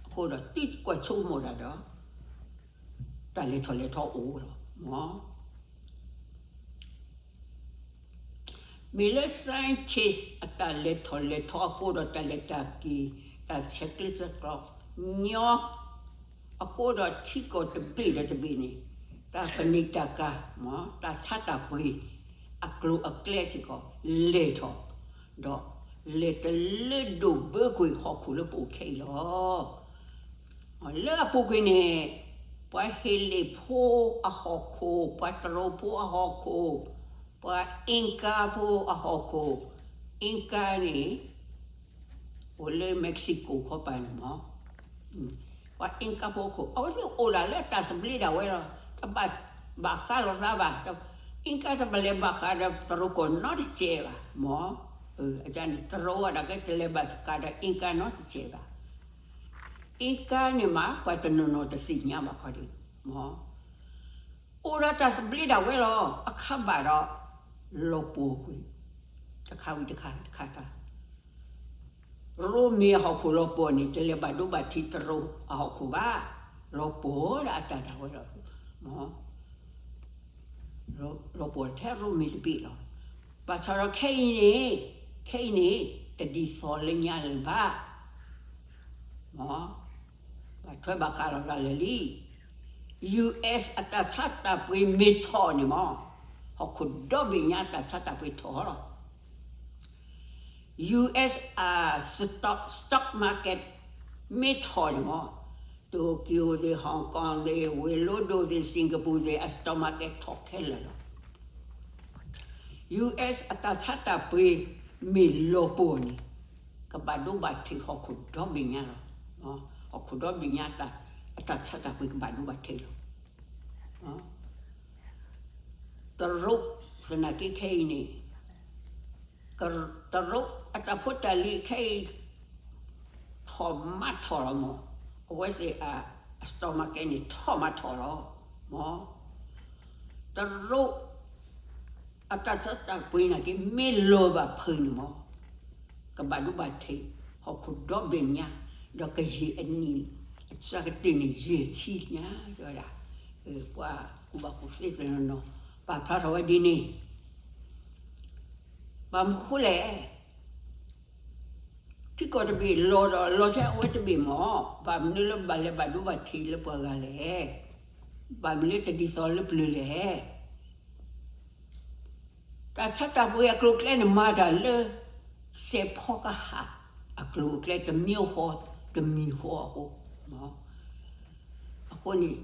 အဃိဒီးသုကွၢ်ဆိကမိၣ်တၢ်ဒီး တၢ်လဲၤထီၣ်လဲၤထီအိၣ်လီၤမၢ်. မ့ၢ်လၢ scientist အတၢ်လဲၤထီၣ်လဲၤထီအဃိဒီး တၢ်လဲၤတၢ်က့ၤ တၢ်ဆဲးကျၢဆဲးကျိးညီအဃိဒီး ထံကီၢ်တဘ့ၣ်ဒီးတဘ့ၣ်န့ၣ် တၢ်ပနံာ်တၢ်ကၤ တၢ်ဆါတၢ်ပှ့ၤ အကျိၤအကျဲစ့ၢ်ကီး လဲၤထီၣ် ဒီးလဲၤတလၢဒိၣ်ဘၢကွံာ်ဟီၣ်ခိၣ်လၢပအိၣ်ခဲအံၤလီၤ. လၢအပူၤကွံာ်န့ၣ် ပှၤဟ့းလ့ၣ်ဖိအဟီၣ်ခိၣ်, ပှၤတရူးဖိအဟီၣ်ခိၣ်, ပှၤအ့ကါဖိအဟီၣ်ခိၣ်, အ့ကါန့ၣ် အိၣ်လၢ Mexico ခီပၤန့ၣ်မၢ်, ပှၤအ့ကါဖိအဟီၣ်ခိၣ် အဝဲသ့ၣ်အိၣ်ဒၣ်လၢတၢ်သဘျ့ဒၣ်ဝဲလီၤ. တဘၣ်ဘၣ်ဃးလိာ်သးဘၣ်, အ့ကါတဘၣ်လဲၤဘၣ်ဃးဒီးတရူးကီၢ်နီတစဲးဘၣ်မၢ်. အန့ၣ် တရူးဝဲဒၣ်ကဲတလဲၤဘၣ်ဃးဒီးအ့ကါနီတစဲးဘၣ်. အ့ကါန့ၣ်မး ပှၤတနီၤနီၤတသ့ၣ်ညါဘၣ်ခီဒံးမၢ်. အိၣ်ဒီးတၢ်သဘျ့ဒၣ်ဝဲလီၤ. အခါဘၣ်ဒီး လီၤပှီၢ်ကွံာ် တခါဝံၤတခါ တခါတခါ ရိမ့ၤအဟီၣ်ခိၣ်လီၤပှီၢ်န့ၣ် တလဲၤဘၣ်ဒိဘၣ်ထံးတရူးအဟီၣ်ခိၣ်ဘၣ်. လီၤပှီၢ်ဒၣ်အတၢ်ဒၣ်ဝဲလီၤ. လီၤပှီၢ်ထဲရိမ့ၤတဘ့ၣ်လီၤ. ဘၣ်ဆၣ်ဒီးခဲအံၤန့ၣ်, ခဲအံၤန့ၣ် တဒ်သိးလၢညါလၢၤဘၣ်. ဘၣ်ထွဲဘၣ်ဃးလီၤလၢလၢာ်လံ. US အတၢ်ဆါတၢ်ပှ့ၤမ့ၢ်ထီၣ်န့ၣ်မၢ်, ဟီၣ်ခိၣ်ဒီဘ့ၣ်ညါတၢ်ဆါတၢ်ပှ့ၤထီၣ်လီၤ. US အ stock, stock market မ့ၢ်ထီၣ်န့ၣ်မၢ်, Tokyo သ့ၣ်, Hong Kong သ့ၣ်, ဝ့ၢ်လိဒိၣ်သ့ၣ်, Singapore သ့ၣ် အ stock market ထီၣ်ခဲလၢာ်လီၤ. US အတၢ်ဆါတၢ်ပှ့ၤမ့ၢ်လီၤပှီၢ်န့ၣ် ကဘၣ်ဒိဘၣ်ထံးဟီၣ်ခိၣ်ဒီဘ့ၣ်ညါလီၤ. ဟီၣ်ခိၣ်ဒီဘ့ၣ်ညါ အတၢ်ဆါတၢ်ပှ့ၤကဘၣ်ဒိဘၣ်ထံးလီၤ. တရူး သနာ်က့ခဲအံၤန့ၣ်, တရူးအတၢ်ဖိတၢ်လံၤခဲအံၤ ထီၣ်မးထီၣ်လီၤမၢ်. အဝဲသ့ၣ်အ stock market န့ၣ် ထီၣ်မးထီၣ်လီၤမၢ်. တရူး အတၢ်ဆါတၢ်ပှ့ၤနာ်က့ မ့ၢ်လီၤဘၣ်ဖုးန့ၣ်မၢ်, ကဘၣ်ဒိဘၣ်ထံး ဟီၣ်ခိၣ်ဒီဘ့ၣ်ညါ, ဒီးကယံာ်အနံၣ် အစှၤကတၢၢ်န့ၣ် ယဲၢ်ဆံညါ တဲဝဲဒၣ်. ပှၤကူၣ်ဘၣ်ကူၣ်သ့သ့ၣ်နီၣ်နီၣ် ပာ်ဖျါထီၣ်ဝဲဒ်န့ၣ်. ဘၣ်မနုၤဃိလဲၣ်, ထံကီၢ်တဘ့ၣ်လီၤဒီး လီၤထဲအဝဲတဘ့ၣ်မၢ်, ဘၣ်မနုၤလၢဘၣ်လဲၤဘၣ်ဒိဘၣ်ထံးလၢပှၤဂၤလဲၣ်. ဘၣ်မနုၤတဒ်သိးလၢပျၢၤလဲၣ်. တၢ်ဆါတၢ်ပှ့ၤအကျိၤအကျဲန့ၣ် မၤတၢ်လၢ စဲးဖီကဟၣ်အကျိၤအကျဲ တမံၤဃီ တမံၤဃီအဃိမၢ်. အဃိန့ၣ်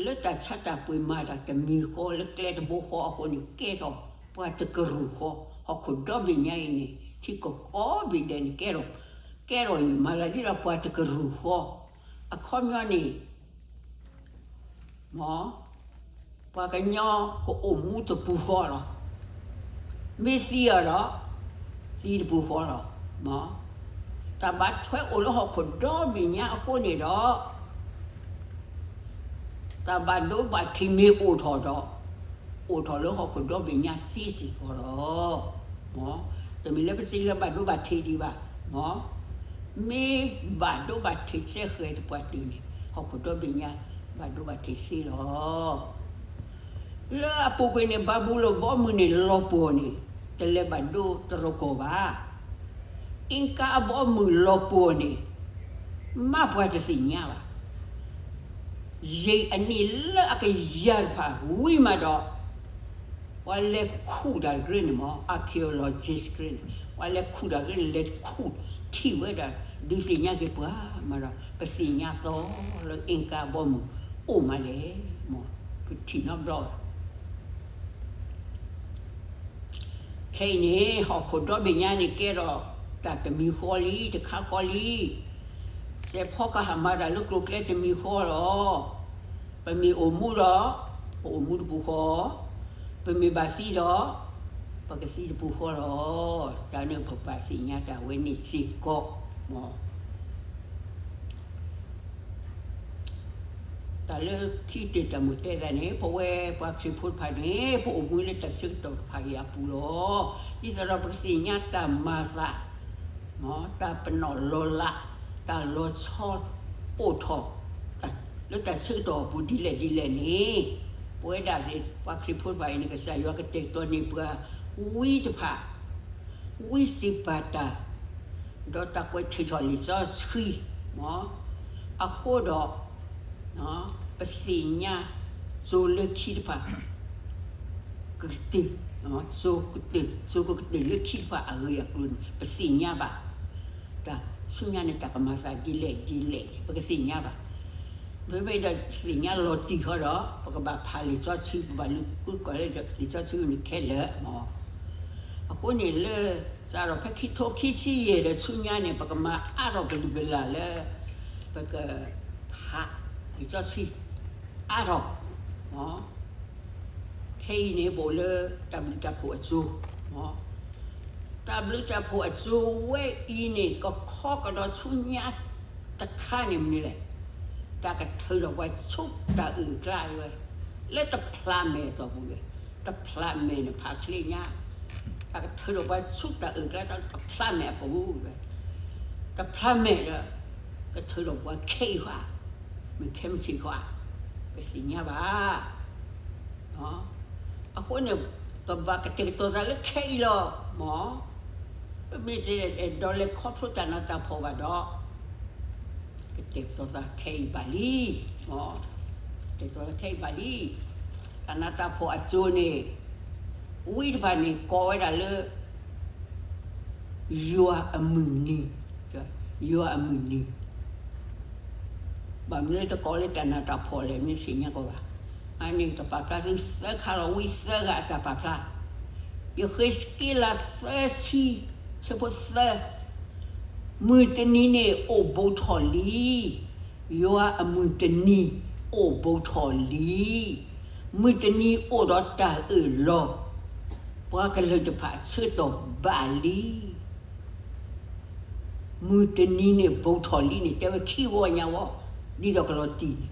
လၢတၢ်ဆါတၢ်ပှ့ၤမၤတၢ်တမံၤဃီ လၢကျဲတဘိဃီအဃိန့ၣ် ကဲထီၣ်ပှၤတကရူၢ်ဃီ, ဟီၣ်ခိၣ်ဒီဘ့ၣ်ညါအံၤန့ၣ် ထံကီၢ်ကိးဘ့ၣ်ဒဲးန့ၣ် ကဲထီၣ်, ကဲထီၣ်အံၤ မၤသးဒ်ဒီးပှၤတကရူၢ်ဃီ. အခီပညီန့ၣ် မၢ်, ပှၤကညီကအိၣ်မူတပူၤဃီလီၤ. မ့ၢ်သံအီၤဒီး သံတပူၤဃီလီၤ. မၢ်, တၢ်ဘၣ်ထွဲအိၣ်လၢဟီၣ်ခိၣ်ဒီဘ့ၣ်ညါအဃိန့ၣ်ဒီး တၢ်ဘၣ်ဒိဘၣ်ထံးမ့ၢ်အိၣ်ထီၣ်ဒီး အိၣ်ထီၣ်လၢဟီၣ်ခိၣ်ဒီဘ့ၣ်ညါသ့စ့ၢ်ကီးလီၤ. တမ့ၢ်လၢပစံးလၢဘၣ်ဒိဘၣ်ထံးဒံးဘၣ်, မ့ၢ်ဘၣ်ဒိဘၣ်ထံးစဲဃဲၤသပှၢ်တၢၢ်န့ၣ် ဟီၣ်ခိၣ်ဒီဘ့ၣ်ညါ ဘၣ်ဒိဘၣ်ထံးသ့လီၤ. လၢအပူၤကွံာ်န့ၣ် ဘၤဘူလိၣ်ဘီမုၢ်န့ၣ်လီၤပှီၢ်န့ၣ် တလဲၤဘၣ်ဒိတရိၤကီၢ်ဘၣ်. အ့ကါအဘီအမုၢ်လီၤပှီၢ်န့ၣ် မ့ၢ်ပှၤတသ့ၣ်ညါဘၣ်. ယံာ်အနံၣ်လၢအကယၤတဖၣ်ဝံၤမးဒီး ပှၤလဲၤခူၣ်တၢ်တဂ့ၤန့ၣ်မ့ၢ် archaeologist တဂ့ၤန့ၣ် ပှၤလဲၤခူၣ်တၢ်တဂ့ၤန့ၣ် လဲၤခူၣ်ထံၣ်ဝဲဒၣ် ဒုးသ့ၣ်ညါက့ၤပှၤမးဒီး ပသ့ၣ်ညါသီလၢအ့ကါဘီမုၢ်အိၣ်မးလဲၣ်မ့ၢ် ပထံၣ်နီတဘျီဘၣ်. ခဲအံၤန့ၣ် ဟီၣ်ခိၣ်ဒီဘ့ၣ်ညါန့ၣ် ကဲထီၣ်တၢ်တမံၤဃီလံ တခါဃီလံ. စဲးဖီကဟၣ်မၤတၢ်လၢကျိၤကျဲတမံၤဃီလီၤ. ပမ့ၢ်အိၣ်မူဒီး ပအိၣ်မူတပူၤဃီ, ပမ့ၢ်ဘၣ်သံဒီး ပကသံတပူၤဃီလီၤ. တၢ်န့ၣ်ပဘၣ်သ့ၣ်ညါတၢ်ဝဲန့ၣ်စ့ၢ်ကီးမ့ၢ် တၢ်လၢခံတ့ၢ်တၢ်မုၢ်တဲသးန့ၣ် ပဝဲပှၤခရံာ်ဖိတဖၣ်န့ၣ် ပအိၣ်မူလၢတၢ်ဆၢကတီၢ်တဖၣ်အံၤအပူၤလီၤ. ဒ်သိးဒီးပကသ့ၣ်ညါတၢ်မၤသး တၢ်ပနီၣ်လီၤလး တၢ်လီၤဆီအိၣ်ထီၣ် လၢတၢ်ဆၢကတီၢ်အပူၤဒ်လဲၣ်ဒ်လဲၣ်န့ၣ် ပဝဲဒၣ်ပှၤခရံာ်ဖိတဖၣ်အံၤန့ၣ် ကစၢ်ယွၤကတဲာ်ကတီၤန့ၢ်ပှၤဝံတဖၣ် ဝံစံးပာ်တၢ် ဒီးတၢ်ကွဲးထုးထီၣ်လံာ်စီဆှံ အဃိဒီး ပသ့ၣ်ညါ စိၤလၢခံတဖၣ် ကတၢၢ် စိၤကတၢၢ် စိၤကတၢၢ်လၢခံတဖၣ်အဂ့ၢ်အကျိၤန့ၣ် ပသ့ၣ်ညါဘၣ်. တၢ်ဆူညါန့ၣ် တၢ်ကမၤသးဒ်လဲၣ်ဒ်လဲၣ်န့ၣ် ပကသ့ၣ်ညါဘၣ်. မ့မ့ၢ်ဒီးသ့ၣ်ညါလီၤတံၢ်ဃီဒီး ပကဘၣ်ဖးလံာ်စီဆှံ ပဘၣ်လူၤဃုကွၢ်လၢလံာ်စီဆှံန့ၣ်ခဲလၢာ်မ့ၢ် အဃိန့ၣ်လၢ စးထီၣ်ဖဲခံထိခံဆံယဲၢ်ဒီးဆူညါန့ၣ် ပကမၤအါထီၣ်ကလုာ်ကလုာ်လၢ ပကဖးလံာ်စီဆှံအါထီၣ် ခဲအံၤန့ၣ် ပအိၣ်လၢတၢ်ဘျုးတၢ်ဖှိၣ်အစိၤ တၢ်ဘျုးတၢ်ဖှိၣ်အစိၤဝဲအံၤန့ၣ် ကခီကဒီးဆူညါတခါန့ၣ်မနုၤလဲၣ်. တၢ်ကထုးထီၣ်ပှၤဆူတၢ်အုၣ်အကျါဝဲ လၢတဖျးမဲာ်အတီၢ်ပူၤဝဲ တဖျးမဲာ်န့ၣ်ဖးချ့ညါ တၢ်ကထုးထီၣ်ပှၤဆူတၢ်အုၣ်အကျါ တဖျးမဲာ်အပူၤဝဲ တဖျးမဲာ်ဒီး ကထုးထီၣ်ပှၤခဲအံၤဃီ မ့ၢ်ခဲမုၢ်ဆ့ၣ်ဃီ ပသ့ၣ်ညါဘၣ်. အဃိန့ၣ် ပဘၣ်ကတဲာ်ကတီၤသးလၢခဲအံၤလီၤမ့ၢ် ပမ့ၢ်တအဲၣ်ဒိးလဲၤခီဖျိတၢ်နးတၢ်ဖှီၣ်ဘၣ်ဒီး ကတဲာ်ကတီၤသးခဲအံၤဘၣ်လံ. ကတဲာ်ကတီၤသးခဲအံၤဘၣ်လံ. တၢ်နးတၢ်ဖှီၣ်အစိၤန့ၣ် ဝံတဖၣ်န့ၣ် ကိးဝဲဒၣ်လၢ ယွၤအမုၢ်နံၤ, ယွၤအမုၢ်နံၤ ဘၣ်မနုၤလၢတကိးလၢတၢ်နးတၢ်ဖှီၣ်လဲၣ် မ့ၢ်သ့ၣ်ညါကီးဘၣ်. အန့ၣ်တၢ်ပာ်ဖျါသုသၢခါလီၤ ဝံသၢဂၤအတၢ်ပာ်ဖျါ. ယဃ့းစက့လးသၢဆံ ဆၢဖိသၢ မုၢ်တနံၤန့ၣ်အိၣ်ဘူးထီၣ်လံ. ယွၤအမုၢ်တနံၤအိၣ်ဘူးထီၣ်လံ. မုၢ်တနံၤအိၣ်ဒီးတၢ်အၢၣ်လီၤ. ပှၤကလုာ်တဖၣ်ဆၢကတီၢ်ဘၣ်လံ. မုၢ်တနံၤန့ၣ်ဘူးထီၣ်လံန့ၣ် တဲဝဲခံဝီညါဝီ, ဒ်သိးကလီၤတံၢ်န့ၣ်,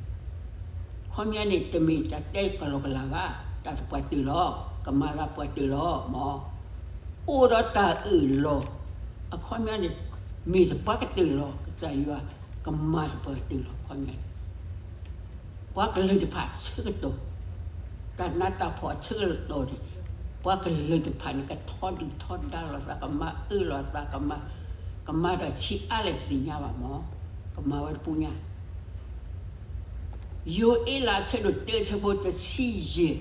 ခီပညီန့ၣ် တမ့ၢ်တၢ်တဲကလီကလီဘၣ်, တၢ်သပှၢ်တၢၢ်လီၤ, ကမၤသးပှၢ်တၢၢ်လီၤမး, အိၣ်ဒီးတၢ်အၢၣ်လီၤ, အခီပညီန့ၣ် မ့ၢ်သပှၢ်ကတၢၢ်လီၤ, ကစၢ်ယွၤကမၤသပှၢ်ကတၢၢ်လီၤ, ခီပညီန့ၣ် ပှၤကလုာ်တဖၣ်အဆၢကတီၢ်, တၢ်နးတၢ်ဖှီၣ်အဆၢကတီၢ်န့ၣ်, ပှၤကလုာ်တဖၣ်န့ၣ် ကထီဒုၣ်ထီဒါလိာ်သး, ကမၤအၢလိာ်သး, ကမၤ, ကမၤတၢ်ဆံးအါလဲၣ်တသ့ၣ်ညါဘၣ်မး, ကမၤဝဲတပူၤညါ. ယိၤအ့လးဆၢဒိၣ်တၢဆၢဖိတဆံယဲၢ်,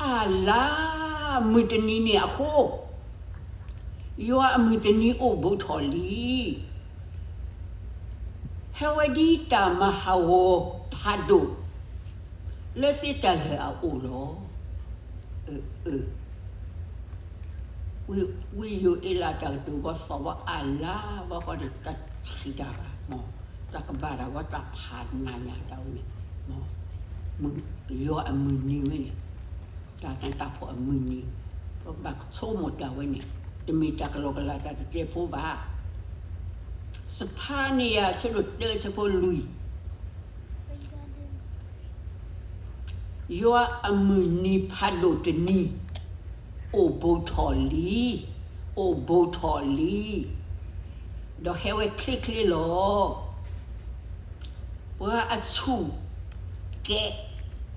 အၢၣ်လၢ မုၢ်တနံၤန့ၣ်အဃိ ယွၤအမုၢ်တနံၤအိၣ်ဘူးထီၣ်လံ. ဟဲဝဲဒ်တၢ်မၤဟးဂီၤဖးဒိၣ် လၢသ့တၢ်လၢာ်အအိၣ်လီၤ. ဝံယိၤအ့လးတၢ်ကတိၤဘီသီၣ်ဘီအၢၣ်လၢဘီဃီဒီး တၢ်ဆံးတၢ်ဘၣ်မး, တၢ်ကဘၣ်တၢ်ဝဲတၢ်ဖးနးညါတၢ်ဝဲန့ၣ်, ယွၤအမုၢ်နံၤဝဲန့ၣ်, တၢ်နးတၢ်ဖှီၣ်အမုၢ်နံၤ, ပဘၣ်ဆိကမိၣ်တၢ်ဝဲန့ၣ်, တမ့ၢ်တၢ်ကလီကလီတၢ်တစဲးဖိဘၣ်. စဖါနယၤဆၢဒိၣ်တၢဆၢဖိလွံၢ်, ယွၤအမုၢ်နံၤဖးဒိၣ်တနံၤ, အိၣ်ဘူးထီၣ်လံ, အိၣ်ဘူးထီၣ်လံ, ဒီးဟဲဝဲချ့ချ့လီၤ. ပှၤအဆူၣ်ကဲး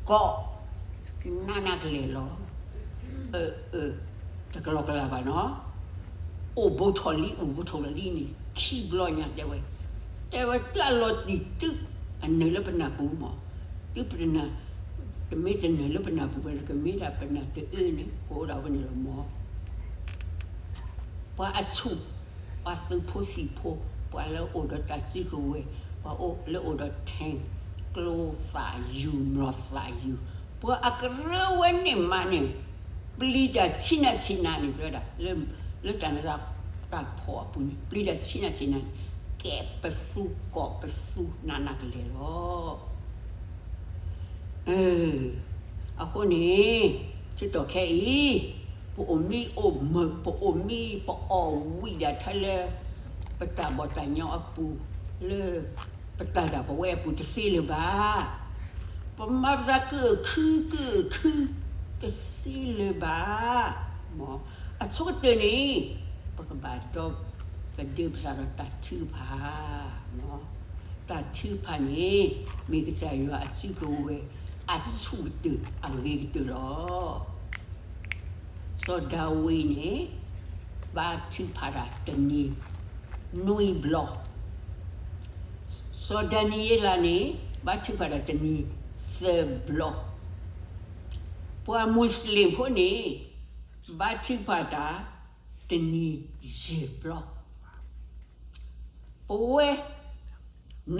ကိး နးနးကလဲာ်လီၤ. တကလီကလးဘၣ်နီၤ, အိၣ်ဘူးထီၣ်လံ အိၣ်ဘူးထီၣ်လံန့ၣ် ခံဘျီညါတဲဝဲ, တဲဝဲတုၤအလီၤတံၢ်တုၤ အနုာ်လၢပနၢ်ပူၤမး, တုၤပတနၢ်, တမ့ၢ်တနၢ်လၢပနၢ်ပူၤဘၣ်န့ၣ် ကမ့ၢ်ဒၣ်ပနၢ်တအၢန့ၣ် ကအိၣ်ဒၣ်ဝဲန့ၣ်လီၤမး. ပှၤအဆူၣ်, ပှၤသုးဖိသံၣ်ဖိ, ပှၤလၢအိၣ်ဒီးတၢ်စုကဝဲၤ, ပှၤလၢအိၣ်ဒီး ထၢၣ်, ကျိသးယူၤ မျိာ်သးယူၤ, ပှၤအကရၢဝဲန့ၣ်မးန့ၣ်, ပျံၤတၢ်ဆံးနးဆံးနးန့ၣ် တဲဝဲဒၣ်, လၢတၢ်နၢ်တၢ်ဖှီၣ်အပူၤန့ၣ် ပျံၤတၢ်ဆံးနးဆံးနးန့ၣ် ကဲးပသူကိးပသူနးနးကလဲာ်လီၤ. အဃိန့ၣ်, ဆၢကတီၢ်ခဲအံၤ, ပအိၣ်မံအိၣ်မုာ် ပအိၣ်မံပအီၣ်ဝံၣ်ဒၣ်ထဲလၢ ပတၢ်ဘီၣ်တၢ်ညီအပူၤ, လၢပတၢ်ဒၣ်ပဝဲအပူၤတသ့လၢၤဘၣ်. ပမၤပသးကအုးခု ကအုးခု တသ့လၢၤဘၣ်. အဆိကတၢၢ်န့ၣ်, ပကဘၣ်ဒီကဒုပသးဒီးတၢ်ထုကဖၣ် တၢ်ထုကဖၣ်န့ၣ် မ့ၢ်ကစၢ်ယွၤအစုကဝဲၤအဆူၣ်ကတၢၢ်အဂ့ၤကတၢၢ်လီၤ. စီၤဒၤဝံးန့ၣ် ဘါထုကဖၣ်တၢ်တနံၤနွံဘျီ, စီၤဒၤနံးယ့လးန့ၣ် ဘါထုကဖၣ်တၢ်တနံၤသၢဘျီ, ပှၤမူးစလ့ၣ်ဖိန့ၣ် ဘါထုကဖၣ်တၢ်တနံၤယဲၢ်ဘျီ, ပဝဲ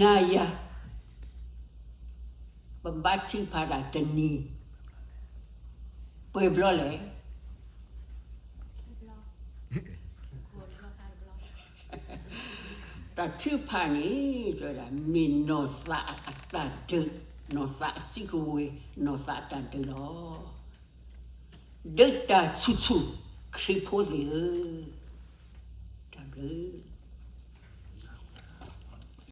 နၤယၤ ပဘါထုကဖၣ်တၢ်တနံၤပှဲၤဘျီလဲၣ်. တၢ်ထုကဖၣ်န့ၣ် မ့ၢ်နီၢ်သးအတၢ်ဒုး, နီၢ်သးအစုကဝဲၤ, နီၢ်သးအတၢ်ဒုးလီၤ. ဒုးတၢ်ဆူၣ်ဆူၣ် ခရံာ်ဖိသ့ၣ်ဧၢ, တၢ်ဘျုး